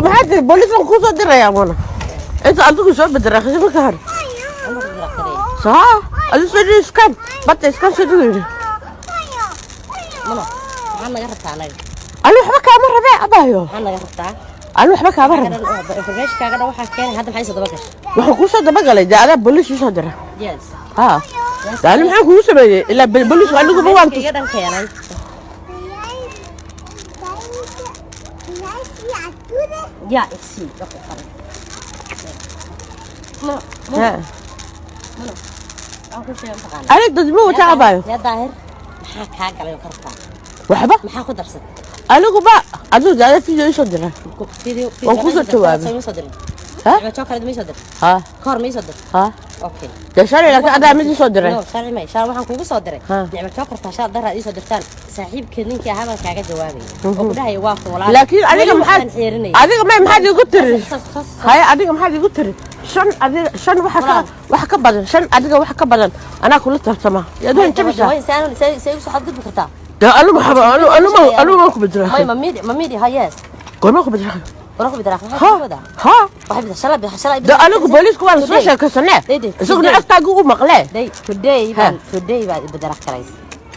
Maxaa tiri? Booliis baan kuu soo dirayaa. Muna, inta adigu soo bederaaqisay marka hore. Ama ku bederaaqaday? Saa adigu soo diri iskaan badda, iskaan soo diri yidhi. Muna, maxaa naga rabtaa anaga? Ani waxba kaama rabee, abayo. Maxaa naga rabtaa? Ani waxba kaama rabe. Information kaaga dhan waxaa keenay hadda, maxay soo daba gashay? Waxaan kuu soo dabagalay dee adaa booliis ii soo dira. Yes. Ha, dee ani maxaan kugu sameeyey? Ilaa booliisku aniguba waan tus. Iga dhan keenay. Ja, ik zie. Dat is Muna, Muna, Ha. Muna. Waxaan ku sheegay mataqaanaa. Ani dadma wata, abayo. Yaa Daahir, maxaa kaa galay oo ka rabtaa? Waxba. Maxaa ku darsatay? Aniguba adigu dee adaa video ii soo dira. Video? Waan kuu soo jawaabay. Ma soo dirin. Ha? Chocolate ma soo dirin. Ha. Kahor ma soo dirin. Ha. Okay. Dee shalay laakiin adaa mid ii soo diray. No, sharci may. Shalay waxaan kugu soo diray. Ha. Nicmo Chocolate shalay daraa ii soo dirtaan. Saaxiibkeed ninkii ahaa baan kaaga jawaabay. Oo ku dhahaya waa ku walaal. Laakiin adiga Weli maxaad waxaan xeerinayay. Adiga may maxaad igu tiri? Sas. Haye, adiga maxaad igu tiri? Shan, adiga shan waxa ka Walaal. Wax ka badan shan, adiga wax ka badan anaa kula tartama, yaad wayn jabisaa. Way saan say igu soo xadgudbi kartaa. Dee anu maxaba anu ma ku bedela. May ma midi ha, yes. Goorma ku bedela? Wara ku bedela maxaa Ha. ku wadaa? Ha. Waxay bedela shalay shalay. Dee anigu booliisku waan soo sheekaysanee. Day, isaguna today. codkaaga u maqlee. Day today Ha. baan today baad bedela karays.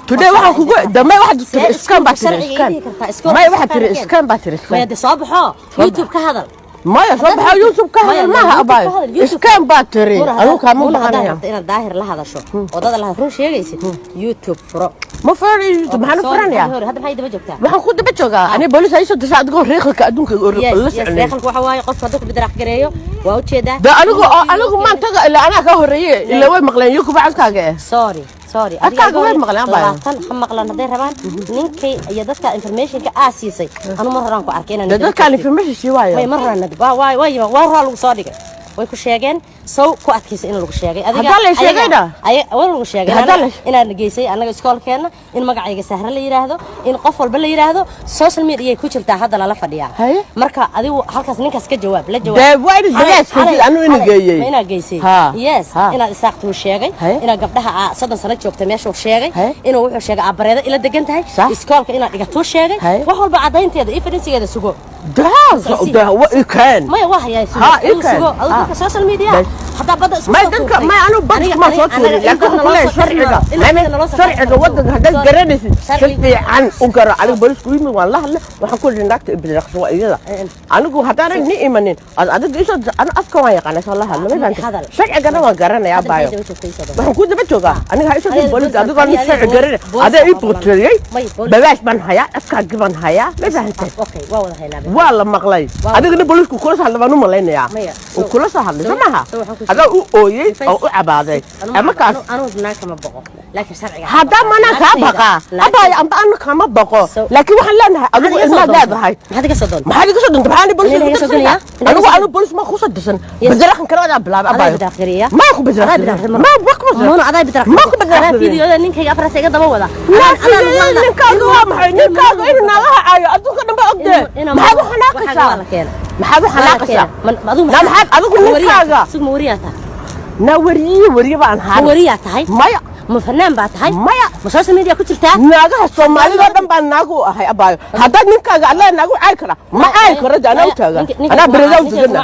Today waxaan kugu dambe waxaad tiri See iskaan baa tiri. sharciga Iskaan ii dhihi kartaa, iskool maya, waxaad tiri iskaan. Iskaan baa tiri, Maya iskaan. De soo baxo YouTube ka hadal. Maya, soo baxo YouTube ka hadal maaha, abaayo, iskaan baa tiri, anigu kaama Muna, haddaad baqanaya. rabto inaad Daahir la hadasho oo dad la run sheegaysid, YouTube furo. Ma furanayo YouTube, maxaan u Sorry, furanayaa? Hadda maxay daba joogtaa? Waxaan ku daba joogaa aniga booliis ay soo dirsa adigoo reeqalka adduunka oo Yes. la Yes. soconay. Reeqalku waxa waaye qofka hadduu ku bidraaq gareeyo waa ujeedaa. De anigu oo anigu maan taga, ilaa anaa ka horreeye, ilaa way maqleen iyo kuba codkaaga eh. Sorry, sorry. Codkaaga way maqleen, abaayo. 20 ha maqlaan hadday rabaan. Ninkay iyo dadka informationka aa siisay, anu mar horaan ku arkay inaan De dadkaan information sii waayo. May, mar horaan waa waa waa lagu soo dhigay, way ku sheegeen, sow ku adkaysa in lagu sheegay adiga. Haddaa la sheegayna? Waa lagu sheegay. Haddaa la- Inaad geysay annaga iskoolkeenna, in magacayga Sahre la yidhaahdo, in qof walba la yidhaahdo, social media ku jirtaa, hadda lala fadhiyaa. Haye. Marka adigu halkaas ninkaas ka jawaab, la jawaab. Dee waa inaad Xalay- balaas xalay- keensid, anuu ina xalay- geeyey. Ma inaad geysay? Ha. Yes. Ha. Inaad isaaqtuu sheegay. Haye. Inaad gabdhaha aa 30 sano joogta meeshuu sheegay. Haye. Inuu wuxuu sheegay aabareeda ila degan tahay. Sax. Iskoolka inaad dhigatuu sheegay. Haye. Wax walba caddaynteeda, evidencegeeda sugo. Daa wa ikeen. Maya, waa hayaa, sugo. Ha, Adigu ii keen. sugo adigu Ha. dadka social media Bas. haddaa badda isku May soo dadka tuurtay. may anu bad kuma soo tuurin, laakiin waxaan ku leeyahay sharciga, sharciga waddanka haddaad garanaysid si fiican u garo. Aniga booliisku yimi, waan la hadlay, waxaan ku idhi naagta ibdiraqsan waa iyada. Anigu haddaanan ni imanin aad adiga isoo, anu afka waan yaqaana, soo la hadlo ma Hadal. fahamtay? Sharcigana waan garanayaa, Hadda baayo. maxay daba joogtay isoo daba? Waxaan ku daba joogaa aniga ha isoo Adiga booliiska booliis- adigoo nin adiga sharci garanay booliis adaa ii waa ogolaan. boteeyey. May, booliis- Babaash baan hayaa, afkaagi baan hayaa, ma fahamtay? Okay, waa wada haynaa. Waa la maqlay. Adigana booliisku kula soo hadlay baan u malaynayaa. Maya, uu kula soo hadlay soo maaha? So waxaan ku Adaa u ooyey oo u cabaaday markaas. Anuu naag kama boqo, laakiin sharciga Haddaa manaa kaa baqaa, abaayo, amba anu kama baqo, laakiin waxaan leenahay adigu ilmaad leedahay. Maxaad iga soo doontay? Maxaad iga soo doontay? Maxaan booliis Aniga ku iga soo dirsanaa? doonaya? Anigu anu booliis ma kusoo dirsan. Yes. Bedelahan kale adaa bilaabay, Adaa abaayo. bidaaq gariya. Ma ku Adaa bedelax bidaaq. ma wa ku bedelax. Muna, adaa bidaaq. Ma ku bedelax. Adaa fiidiyoda ninkayga afraas iga daba wada. Ninkaaga waa maxay? Ninkaaga inuu naagaha caayo adduunka dhan ba ogdee. Maxaad u xanaaqaysaa? Maxaad u xanaaqaysaa? Na maxaad adigu ninkaaga? Sug, ma wariyaa tahay? Na wariye, wariye baan Ma haan. wariyaa tahay? Maya. Ma fanaan baa tahay? Maya. Ma social media ku jirtaa? Naagaha soomaalida oo dhan baan naagu u ahay, abaayo. Haddaad ninkaaga adlaa naagu caayi karaa, ma caayi karo de, anaa u taagan, anaa bereda u dugana,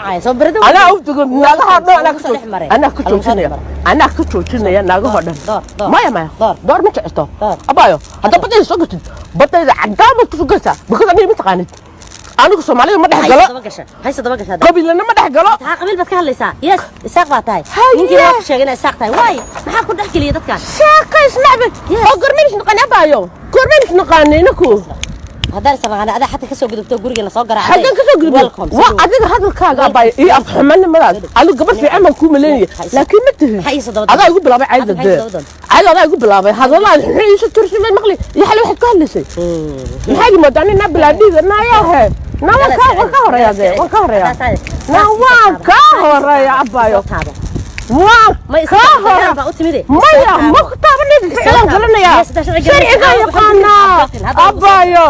anaa u dugan naagaha oo dhan, anaa ka jooj- anaa ka joojinaya, anaa ka joojinaya naagahoo dhan. Door, door. Maya, maya. Door. Door ma jecto. Door. Abaayo, haddaad badayda soo gatid, badayda caddaan baad kusoo galaysaa, because aniga ma taqaanid, anigu soomaalida ma dhex galo. Daba gasha, hayse daba gasha. Qabiilana ma dhex galo. Taa qabiil baad ka hadlaysaa. Yes, isaaq baa tahay. Haye. Ninkii waa ku sheegay inaa isaaq tahay. Waay, maxaa ku dhex geliyay dadkan? Sheeka isnacbe oo gormayn isnaqaani, abaayo, gormayn isnaqaani inaku. Haddaan isnaqaana, adaa xataa kasoo gudubto gurigeena soo garaacday. Haddaan kasoo gudbo. Welcome. Waa adiga hadalkaaga, abaayo, iyo afxumanimadaas. Adigu gabadh fiican baan kuu malaynaya, laakiin ma tihin. Maxaa ii soo daba Adaa igu bilaabay cayda. Hadda maxaa ii Dee soo daba doonta? Cayda adaa igu bilaabay, hadalaad xun iisu tursimay maqli iyo xalay waxaad ku hadlaysay. Maxaad moodaa nin naa bilaadhiiga naayahe? Naa waan ka horeeya dee, waan ka horeeya, naa waan ka horeeya, abaayo, waan ka horeeya. Maya, ma ku taabanaysa, ficlaan garanayaa, sharciga yaqaanaa, abaayo,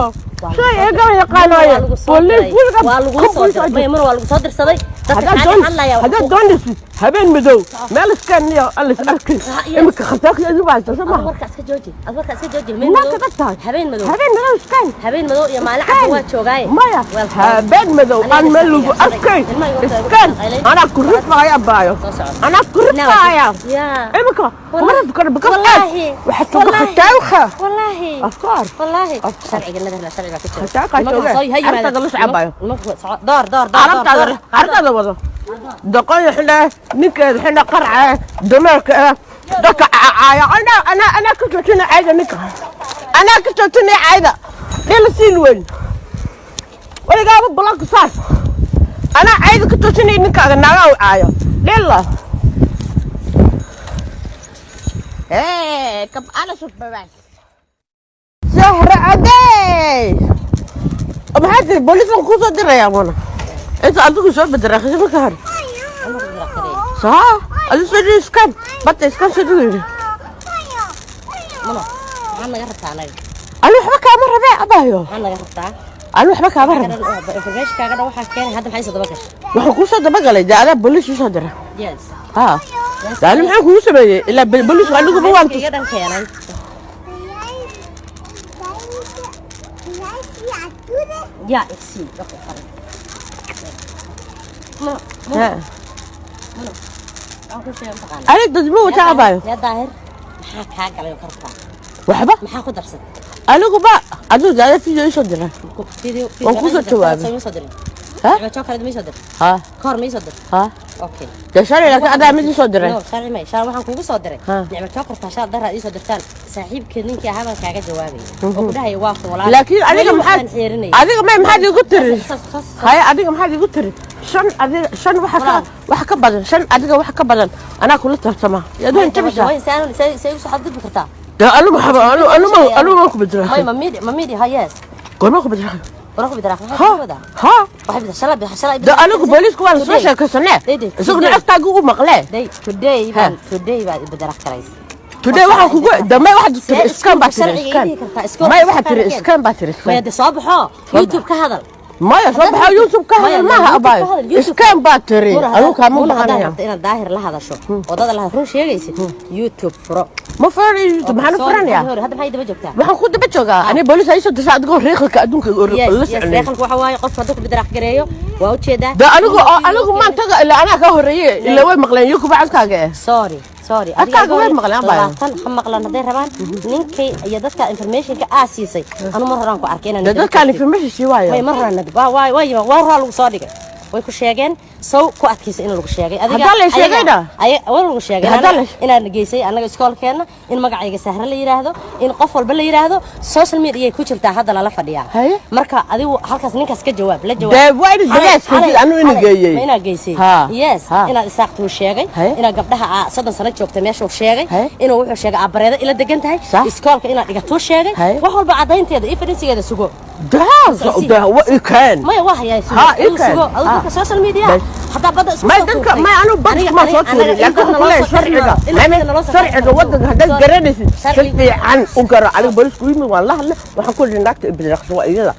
sharciga yaqaanaayo, booliis weliga Waa lagu soo diray. Maya, mar waa lagu soo dirsaday dadka haddaad kaaga doon hadlaya. Haddaad doonaysid Habeen madow meel iskaan iyo aan la is arkin. Iminka khataaka idin baa haysta, soo Adu maaha? Warka iska jooji, adu warka iska jooji. Ma kaga tahay? Habeen madow. Habeen madow iskaan. Habeen madow iyo maalin cad waa joogaaye. Maya, habeen madow aan meel lagu arkayn iskaan, anaa ku rifaaya, abaayo, anaa ku rifaaya. Iminka kuma rifi karo because Wallaahi. Waxaad tuga khataawka. Wallaahi. Of course. Wallaahi. Of course. Sharciga Netherland, sharciga ka jira. Khataawka jooga. Carabtaada la socabayo. Door door door. Carabtaada, carabtaada wado, doqonya xidha, ninkeeda xidha, qarca dameerka ah, dadka caaya. Anaa ka joojina cayda ninka, anaa ka joojinaya cayda dhila siin weyn weligaaba block saar. Anaa cayda ka joojinaya ninkaaga, naagaa u caayo dhila. Ik heb alles op bewijs. Zahra Adey! Maxaa tiri? Booliis baan kuu soo dirayaa, muna inta adigu soo bederaaqisay marka hore saa adigu soo dhiri iskaan badda, iskaan soo dhiri. Mano, maxaa naga rabtaa anaga? Ani waxba kaama rabee, abayo. Maxaa naga rabtaa? Ani waxba kaama rabe. Information kaaga dhan waxaa keenay hadda, maxay soo daba gashay? Waxaan kuu soo dabagalay dee adaa booliis ii soo dira. Yes. Ha, dee ani maxaan kugu sameeyey? Ilaa booliisku aniguba waan tus Iga dhan keenay. Ja, ik zie. Oké, ga. Mano, Ha. mano, waxaan ku sheegay mataqaanaa. Ani dadma wata, abayo. Lee Daahir, maxaa kaa galay oo ka rabtaa? Waxba. Maxaa ku darsatay? Aniguba adigu dee adaa video ii soo dira. Video? Waan kuu soo jawaabay. Ma soo dirin. Ha? Chocolate ma soo dirin. Ha. Koor ma soo dirin. Ha. Okay. Dee shalay laakiin adaa mid ii soo diray. No, sharci may. Shalay waxaan kugu soo diray. Ha. Nicmo chocolate shalay dara ii soo dirtaan. Saaxiibkeed ninkii ahaa baan kaaga jawaabay. Oo ku dhahaya waa ku walaal. Laakiin adiga Weli maxaad waxaan xeerinayay. Adiga may maxaad igu tiri? Sas- Haye, adiga maxaad igu tiri? Shan, adiga shan waxa ka Walaal. Wax ka badan shan, adiga wax ka badan anaa kula tartama, yaad weyn jabisaa. Way saan say u soo xadgudbi kartaa. Dee anu maxaba anu ma ku May bedela. Ma midi, ma midi, ha, yes. Goorma ku bedela? Wara ku bedela. Maxaa Ha. ku wadaa? Ha. Waxay bedela shalay, shalay. Dee anigu booliisku waan soo sheekaysanee. Day, isaguna today. codkaaga u maqlee. Day today Ha. baan, today baan bedela karays. Today waxaan kugu damay waxaad tiri See iskaan baa tiri sharciga iskaan. ii dhihi kartaa, iskool Maya, waxaad tiri iskaan. Iskaan baa tiri, Maya iskaan. de soo baxo YouTube ka hadal. Maya, soo baxo YouTube ka hadal maaha, abaayo, iskaan baa tiri, anigu kaama Muna, haddaad baqanaya. rabto inaad Daahir la hadasho, wadada la run sheegaysid, YouTube furo. Ma furanayo YouTube, maxaan u furanayaa? Hadda maxay daba joogtaa? Waxaan ku daba joogaa aniga booliis ay soo dirsa adigoo reeqalka adduunka oo la Yes, yes. soconay. Reeqalka waxa waaye qofka hadduu ku bidraaq gareeyo waa ujeedaa. De anigu oo anigu maan taga ilaa anaa ka horreeye, ilaa way maqleen iyo kuba codkaaga eh. Sorry, sorry. Adkaaga way maqleen, abaayo. 20 ha maqlaan hadday rabaan. Ninkay iyo dadka informationka aa siisay, anu mar horaan ku arkay inaan de daba dadkaan joogtay. Information sii waayo. May, mar horaan waa waa horaa lagu soo dhigay, way ku sheegeen, sow ku adkaysa in lagu sheegay adiga. Haddaa la sheegayna? Waa lagu sheegay Haddaa la- inaad geysay annaga iskoolkeenna, in magacayga Sahre la yidhaahdo, in qof walba la yidhaahdo, social media ku jirtaa hadda lala fadhiyaa. Haye. Marka adigu halkaas ninkaas ka jawaab, la jawaab. Dee waa inaad Xalay- jawaab xalay- siisid, anuu ina xalay- geeyey. Ma inaad geysay? Ha. Yes. Ha. Inaad isaaqtuu sheegay. Haye. Inaad gabdhaha aa 30 sano joogta meeshuu sheegay. Haye. Inuu wuxuu sheegay aabareeda ila degan tahay. Sax. Iskoolka inaad dhigatuu sheegay. Haye. Wax walba cadaynteeda iyo fadhiisigeeda sugo. Daa wa ikeen. Maya, waa hayaa, sugo. Ha, Adigu ii keen. sugo adigu Ha. dadka social media Bas. haddaa badda isku May soo dadka tuurtay. may anu badka ma soo tuurin, laakiin waxaan ku leeyahay sharciga, sharciga waddanka haddaad garanaysid si fiican u garo. Aniga booliisku yimi, waan la hadlay, waxaan ku idhi naagta ibdiraqsan waa iyada.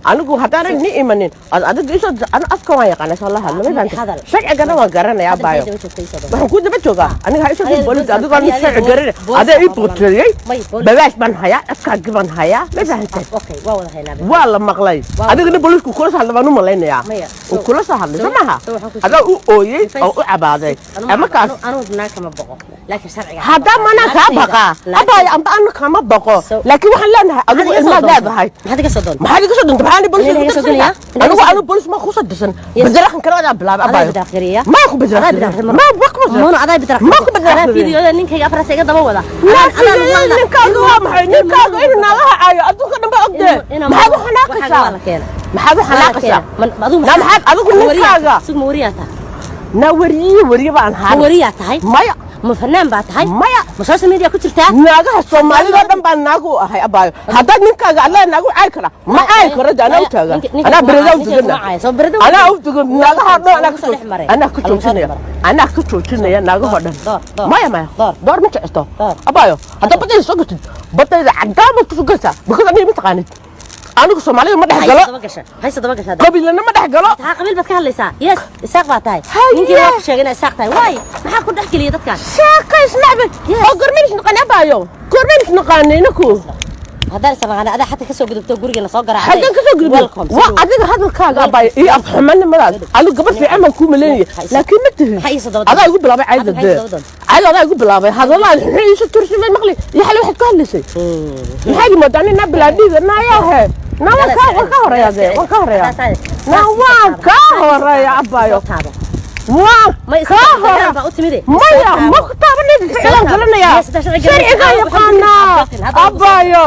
Anigu haddaanan ni imanin aad adiga isoo, anu afka waan yaqaana soo la hadlo, ma Hadal. fahamtay? Sharcigana waan garanayaa, Hadda baayo. maxay daba joogtay isoo dhan? Waxaan ku daba joogaa aniga ha isoo Adiga booliis booliis- adigoo adiga sharci booliis- garanay booliis adaa ii baa boteeyey. May, booliis- Babaash baan hayaa, afkaagi baan hayaa, ma fahamtay? Okay, waa wada haynaa. Waa la maqlay. Adigana booliisku kula soo hadlay baan u malaynayaa. Maya, uu kula soo hadlay, soo maaha? So waxaan ku Adaa u ooyey oo u cabaaday markaas. Anu naag kama boqo, laakiin sharciga Haddaa manaa kaa baqaa, abaayo, amba anu kama baqo, So- laakiin waxaan leenahay adigu ilmaad leedahay. Maxaad iga soo doontay? Maxaad iga soo doontay? Maxaan booliis Aniga igu iga soo dirsanaya? doonaya? Anigu anu booliis ma kusoo dirsan. Yes. Bedelahan kale adaa bilaabay, Adaa abaayo. bidaaq gariya. Maa ku Adaa bedelax bidaaq. ma wa ku bedelax. Muna, adaa bidaaq. Ma ku bidaaq. Adaa fiidiyooda ninkayga afraas iga daba wada. Ninkaaga waa maxay? Ninkaaga inuu naagaha caayo adduunka dhan ba ogdee. Maxaad u xanaaqaysaa? Maxaad u xanaaqaysaa? Na maxaad adigu ninkaaga? Sug, ma wariyaa tahay? Na wariye, wariye baan Ma haan. wariyaa tahay? Maya. Ma fanaan baa tahay? Maya. Ma social media ku jirtaa? Naagaha soomaalida oo dhan baan naagu u ahay, abaayo. Haddaad ninkaaga allaa naagu caayi karaa, ma caayi karo de, anaa u taagan, anaa bereda u dugana, anaa u dugan naagaha oo dhan, anaa ka joog- anaa ka joojinaya, anaa ka joojinaya naagahoo dhan. Door, door. Maya, maya. Door. Door ma jecto. Door. Abaayo, haddaad badayda soo gatid, badayda caddaan baad ku sugaysaa, because aniga ma taqaanid. Anigu Soomaalida ma dhex galo. Daba gasha, hayse daba gasha. Qabiilana ma dhex galo. Taa qabiil baad ka hadlaysaa. Yes, Isaaq baa tahay. Haye. Ninkii waa ku sheegay inaa Isaaq tahay. Waay, maxaa ku dhex geliyay dadkan? Sheeka isnacbe. Yes. Oo gormeen isnaqaan, abaayo? Gormeen isnaqaanay inaku? Haddaan isnaqaana, adaa xataa kasoo gudubto gurigeena soo garaacday. Xaggan kasoo gudubay? Welcome. Waa adiga hadalkaaga, abaayo, iyo afxumanimadaas. Adigu gabadh fiican baan kuu maleynaya, laakiin ma tihi. Maxaa ii soo daba Adaa igu bilaabay cayda. Hadda maxaa ii Dee soo daba doonta? Cayda adaa igu bilaabay. Hadallada xun iisu tursimay maqli iyo xalay waxaad ku hadlaysay. Maxaad moodaa nin bilaadhiga? Naayahe, naa waan ka horeeya dee, waan ka horeeya. Naa waan ka horeeya, abaayo, waan ka horeeya. Baa u timide. Maya, ma ku taabanaysa. Sharcigaan garanayaa, sharcigaan yaqaanaa, abaayo,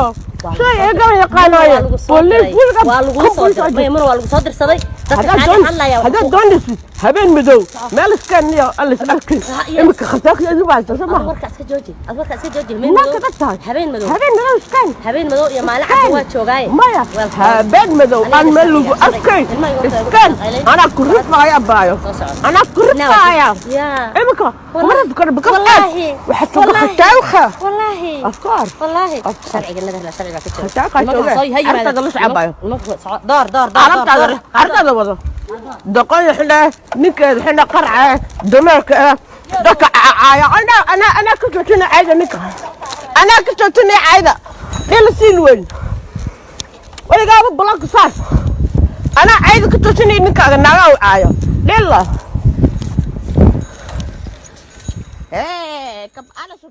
sharcigaan yaqaanaayo. Police weligaa Waa lagu ka soo police diray. Mar waa lagu soo dirsaday dadka haddaad kaaga doon hadlaya. Haddaad doonaysid habeen madow meel iskaniyo alis arkin. Imika khataaka idin baa haysta, soo maha? Warka iska jooji, ad warka iska jooji. Habeen Naa madow. Kaga tahay. Habeen madow. Habeen madow iskan. Habeen madow iyo maalin cad waa joogaaye. Maya, habeen madow aan meel lagu arkayn iskan, anaa ku rifaaya, abaayo, anaa ku rifaaya. Yaa. Imika kuma rifi karo because Wallaahi. Waxaad jooga khataawka. Wallaahi. Of course. Wallaahi. Of course. Sharciga Netherland, sharciga ka jooga. Khataawka jooga. Carabtaada la socabayo. Door door door. Carabtaada, carabtaada wado. Doqonya xidha, ninkeeda xidha, qarca dameerka ah, dadka caaya. Anaa ka joojina cayda ninka, anaa ka joojinaya cayda. Dhila siin weyn weligaaba block saar. Anaa cayda ka joojinaya ninkaaga, naagaa u caayo dhila. Hey, kab ana soo.